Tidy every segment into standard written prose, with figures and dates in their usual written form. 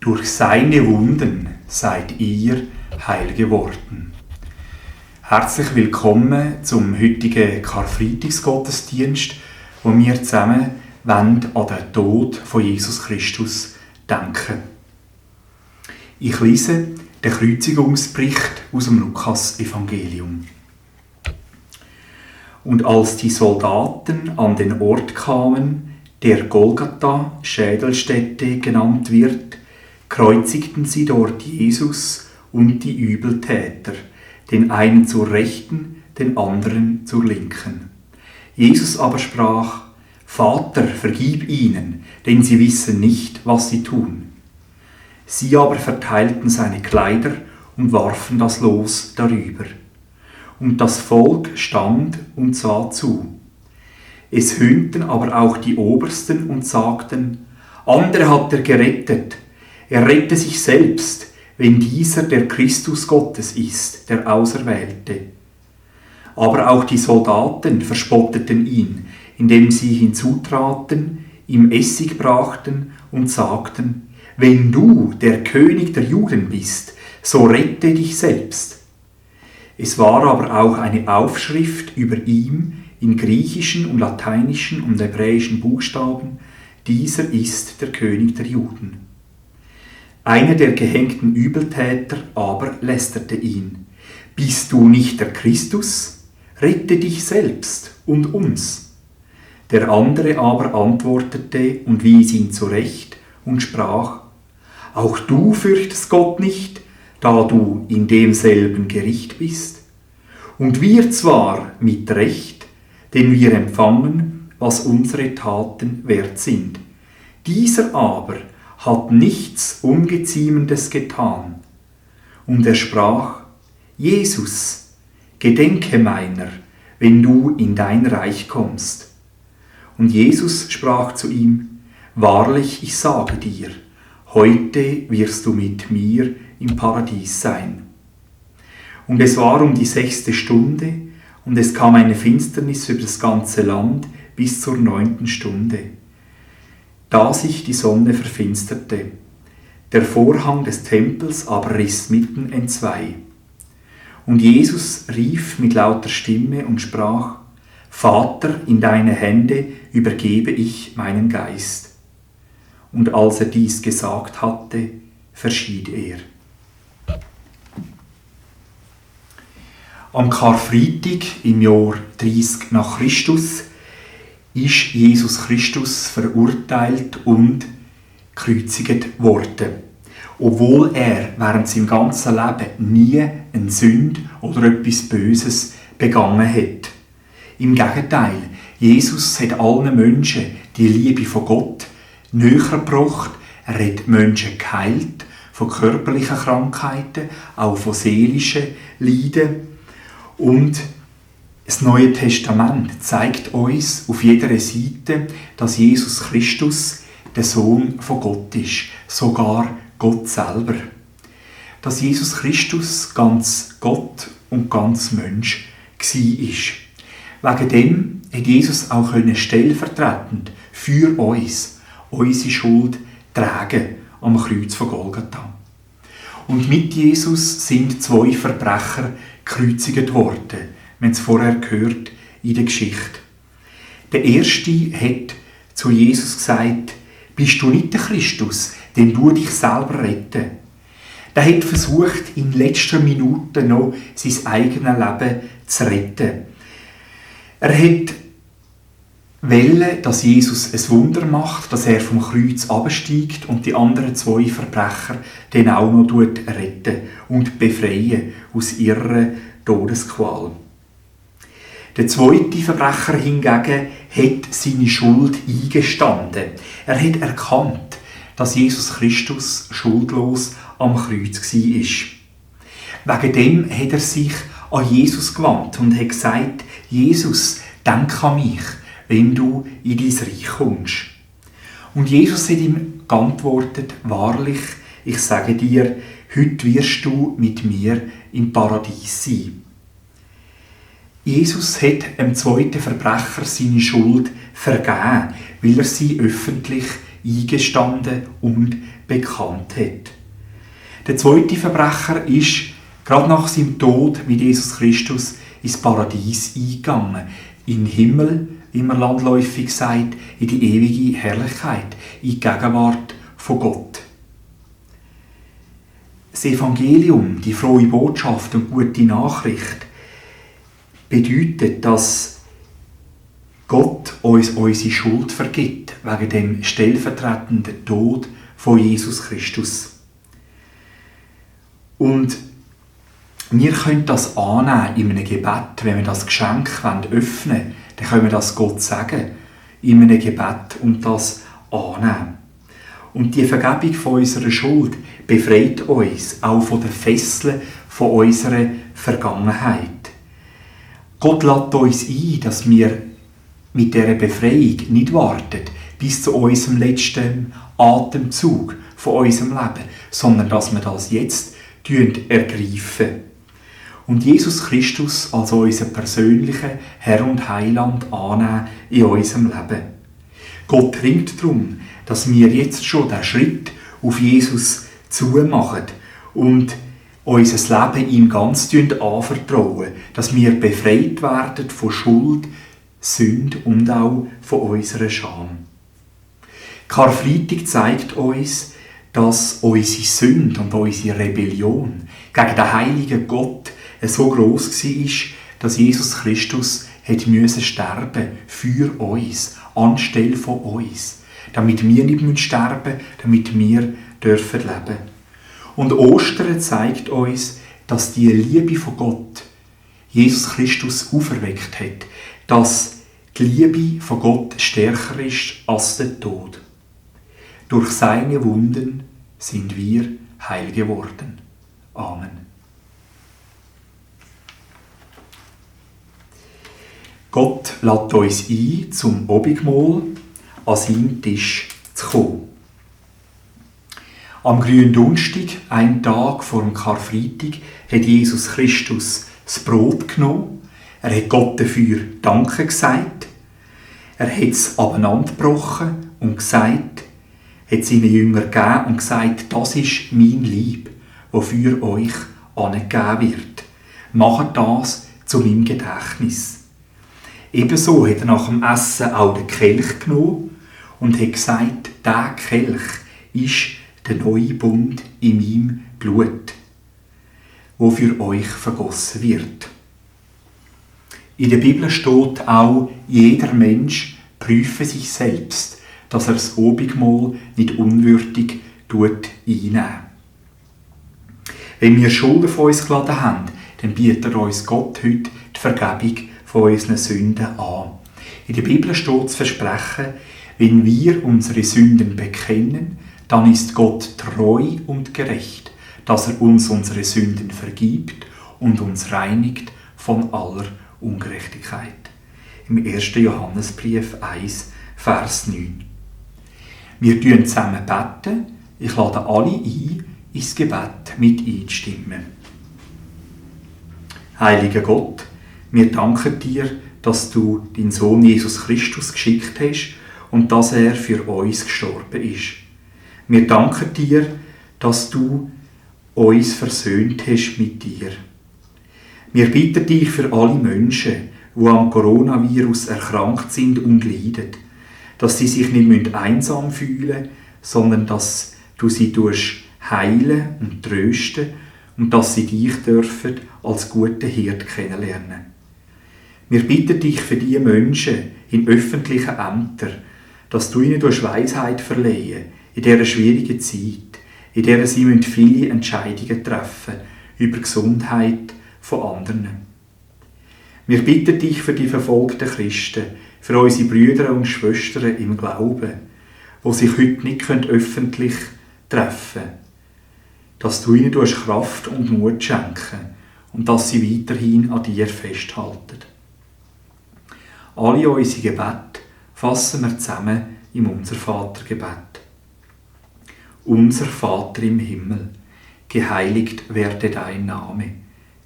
Durch seine Wunden seid ihr heil geworden. Herzlich willkommen zum heutigen Karfreitagsgottesdienst, wo wir zusammen an den Tod von Jesus Christus denken. Ich lese den Kreuzigungsbericht aus dem Lukas-Evangelium. Und als die Soldaten an den Ort kamen, der Golgatha, Schädelstätte genannt wird, kreuzigten sie dort Jesus und die Übeltäter, den einen zur Rechten, den anderen zur Linken. Jesus aber sprach: Vater, vergib ihnen, denn sie wissen nicht, was sie tun. Sie aber verteilten seine Kleider und warfen das Los darüber. Und das Volk stand und sah zu. Es höhnten aber auch die Obersten und sagten: Andere hat er gerettet, er rette sich selbst, wenn dieser der Christus Gottes ist, der Auserwählte. Aber auch die Soldaten verspotteten ihn, indem sie hinzutraten, ihm Essig brachten und sagten: Wenn du der König der Juden bist, so rette dich selbst. Es war aber auch eine Aufschrift über ihm in griechischen und lateinischen und hebräischen Buchstaben: Dieser ist der König der Juden. Einer der gehängten Übeltäter aber lästerte ihn: Bist du nicht der Christus? Rette dich selbst und uns. Der andere aber antwortete und wies ihn zurecht und sprach: Auch du fürchtest Gott nicht, da du in demselben Gericht bist? Und wir zwar mit Recht, denn wir empfangen, was unsere Taten wert sind. Dieser aber hat nichts Ungeziemendes getan. Und er sprach: Jesus, gedenke meiner, wenn du in dein Reich kommst. Und Jesus sprach zu ihm: Wahrlich, ich sage dir, heute wirst du mit mir im Paradies sein. Und es war um die 6. Stunde, und es kam eine Finsternis über das ganze Land bis zur 9. Stunde, da sich die Sonne verfinsterte. Der Vorhang des Tempels aber riss mitten entzwei. Und Jesus rief mit lauter Stimme und sprach: Vater, in deine Hände übergebe ich meinen Geist. Und als er dies gesagt hatte, verschied er. Am Karfreitag im Jahr 30 nach Christus ist Jesus Christus verurteilt und gekreuzigt worden, obwohl er während seinem ganzen Leben nie eine Sünde oder etwas Böses begangen hat. Im Gegenteil, Jesus hat allen Menschen die Liebe von Gott näher gebracht. Er hat Menschen geheilt von körperlichen Krankheiten, auch von seelischen Leiden. Und das Neue Testament zeigt uns auf jeder Seite, dass Jesus Christus der Sohn von Gott ist, sogar Gott selber. Dass Jesus Christus ganz Gott und ganz Mensch war. Wegen dem hat Jesus auch stellvertretend für uns unsere Schuld tragen am Kreuz von Golgatha. Und mit Jesus sind 2 Verbrecher gekreuzigt worden. Wir haben es vorher gehört in der Geschichte. Der erste hat zu Jesus gesagt: Bist du nicht der Christus, denn du dich selber retten? Der hat versucht, in letzter Minute noch sein eigenes Leben zu retten. Er hat wollte, dass Jesus ein Wunder macht, dass er vom Kreuz absteigt und die anderen 2 Verbrecher den auch noch retten und befreien aus ihrer Todesqual. Der zweite Verbrecher hingegen hat seine Schuld eingestanden. Er hat erkannt, dass Jesus Christus schuldlos am Kreuz war. Wegen dem hat er sich an Jesus gewandt und hat gesagt: Jesus, denk an mich, wenn du in dein Reich kommst. Und Jesus hat ihm geantwortet: Wahrlich, ich sage dir, heute wirst du mit mir im Paradies sein. Jesus hat dem zweiten Verbrecher seine Schuld vergeben, weil er sie öffentlich eingestanden und bekannt hat. Der zweite Verbrecher ist gerade nach seinem Tod mit Jesus Christus ins Paradies eingegangen, in den Himmel, wie man landläufig sagt, in die ewige Herrlichkeit, in die Gegenwart von Gott. Das Evangelium, die frohe Botschaft und gute Nachricht, bedeutet, dass Gott uns unsere Schuld vergibt, wegen dem stellvertretenden Tod von Jesus Christus. Und wir können das annehmen in einem Gebet, wenn wir das Geschenk öffnen wollen, dann können wir das Gott sagen, in einem Gebet und das annehmen. Und die Vergebung von unserer Schuld befreit uns auch von den Fesseln von unserer Vergangenheit. Gott lädt uns ein, dass wir mit dieser Befreiung nicht warten bis zu unserem letzten Atemzug von unserem Leben, sondern dass wir das jetzt ergreifen. Und Jesus Christus als unser persönlichen Herr und Heiland annehmen in unserem Leben. Gott ringt darum, dass wir jetzt schon den Schritt auf Jesus zumachen und unser Leben ihm ganz anvertrauen, dass wir befreit werden von Schuld, Sünde und auch von unserer Scham. Karfreitag zeigt uns, dass unsere Sünde und unsere Rebellion gegen den heiligen Gott so gross war, dass Jesus Christus sterben musste für uns, anstelle von uns. Damit wir nicht sterben müssen, damit wir leben dürfen. Und Ostern zeigt uns, dass die Liebe von Gott Jesus Christus auferweckt hat, dass die Liebe von Gott stärker ist als der Tod. Durch seine Wunden sind wir heil geworden. Amen. Gott lädt uns ein, zum Abendmahl an seinen Tisch zu kommen. Am Gründonnerstag, einen Tag vor dem Karfreitag, hat Jesus Christus das Brot genommen. Er hat Gott dafür Danke gesagt. Er hat es abeinandergebrochen und gesagt, hat seinen Jüngern gegeben und gesagt, das ist mein Leib, das für euch angegeben wird. Macht das zu meinem Gedächtnis. Ebenso hat er nach dem Essen auch den Kelch genommen und hat gesagt, dieser Kelch ist der neue Bund in meinem Blut, wo für euch vergossen wird. In der Bibel steht auch, jeder Mensch prüfe sich selbst, dass er das Abendmahl nicht unwürdig einnehmen. Wenn wir Schulden von uns geladen haben, dann bietet uns Gott heute die Vergebung von unseren Sünden an. In der Bibel steht das Versprechen, wenn wir unsere Sünden bekennen, dann ist Gott treu und gerecht, dass er uns unsere Sünden vergibt und uns reinigt von aller Ungerechtigkeit. Im 1. Johannesbrief 1, Vers 9. Wir beten zusammen. Ich lade alle ein, ins Gebet mit einzustimmen. Heiliger Gott, wir danken dir, dass du deinen Sohn Jesus Christus geschickt hast und dass er für uns gestorben ist. Wir danken dir, dass du uns versöhnt hast mit dir. Wir bitten dich für alle Menschen, die am Coronavirus erkrankt sind und leiden, dass sie sich nicht einsam fühlen müssen, sondern dass du sie heilen und trösten und dass sie dich dürfen als guten Hirt kennenlernen. Wir bitten dich für die Menschen in öffentlichen Ämtern, dass du ihnen Weisheit verleihen in dieser schwierigen Zeit, in der sie viele Entscheidungen treffen über die Gesundheit von anderen. Wir bitten dich für die verfolgten Christen, für unsere Brüder und Schwestern im Glauben, die sich heute nicht öffentlich treffen können, dass du ihnen Kraft und Mut schenken und dass sie weiterhin an dir festhalten. Alle unsere Gebete fassen wir zusammen im Unser-Vater-Gebet. Unser Vater im Himmel, geheiligt werde dein Name,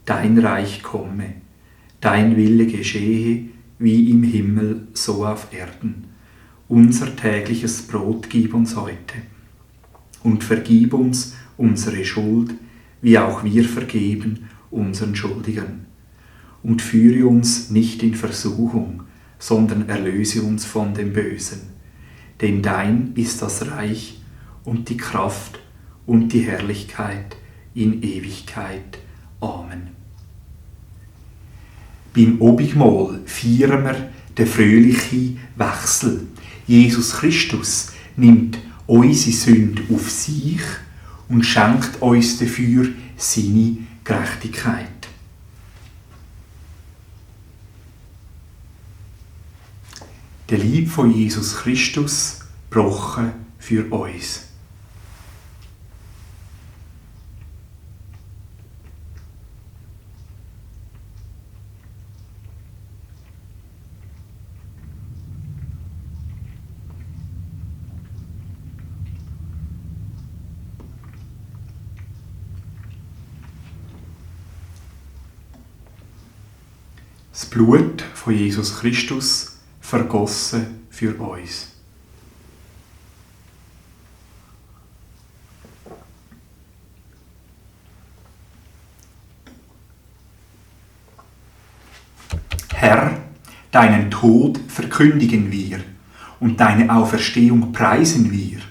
dein Reich komme, dein Wille geschehe, wie im Himmel, so auf Erden. unser tägliches Brot gib uns heute. Und vergib uns unsere Schuld, wie auch wir vergeben unseren Schuldigern. Und führe uns nicht in Versuchung, sondern erlöse uns von dem Bösen. Denn dein ist das Reich und die Kraft und die Herrlichkeit in Ewigkeit. Amen. Beim Abendmahl feiern wir den fröhlichen Wechsel. Jesus Christus nimmt unsere Sünde auf sich und schenkt uns dafür seine Gerechtigkeit. Der Leib von Jesus Christus, gebrochen für uns. Das Blut von Jesus Christus vergossen für uns. Herr, deinen Tod verkündigen wir und deine Auferstehung preisen wir,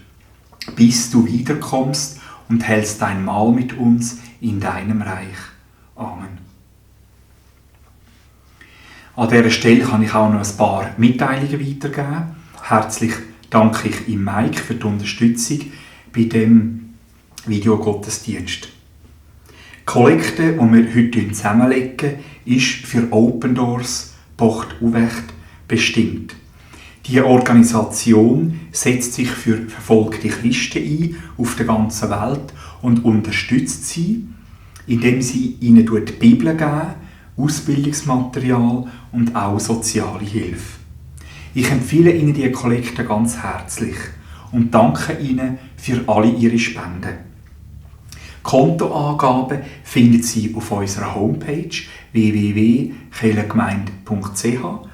bis du wiederkommst und hältst dein Mahl mit uns in deinem Reich. Amen. An dieser Stelle kann ich auch noch ein paar Mitteilungen weitergeben. Herzlich danke ich ihm Mike für die Unterstützung bei dem Videogottesdienst. Die Kollekte, die wir heute zusammenlegen, ist für Open Doors Pocht Uvecht bestimmt. Diese Organisation setzt sich für verfolgte Christen ein auf der ganzen Welt und unterstützt sie, indem sie ihnen die Bibel geben, Ausbildungsmaterial und auch soziale Hilfe. Ich empfehle Ihnen diese Kollekte ganz herzlich und danke Ihnen für alle Ihre Spenden. Kontoangaben finden Sie auf unserer Homepage www.kirchengemeinde.ch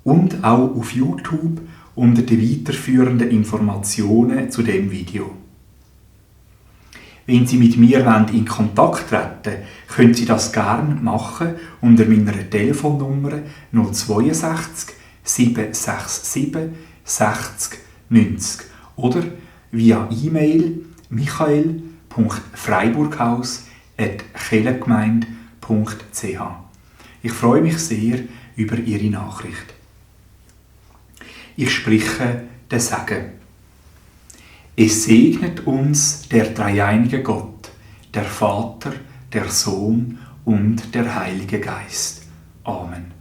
und auch auf YouTube unter den weiterführenden Informationen zu dem Video. Wenn Sie mit mir in Kontakt treten wollen, können Sie das gerne machen unter meiner Telefonnummer 062 767 60 90 oder via E-Mail michael.freiburghaus@kirchengemeinde.ch. Ich freue mich sehr über Ihre Nachricht. Ich spreche den Segen. Es segnet uns der dreieinige Gott, der Vater, der Sohn und der Heilige Geist. Amen.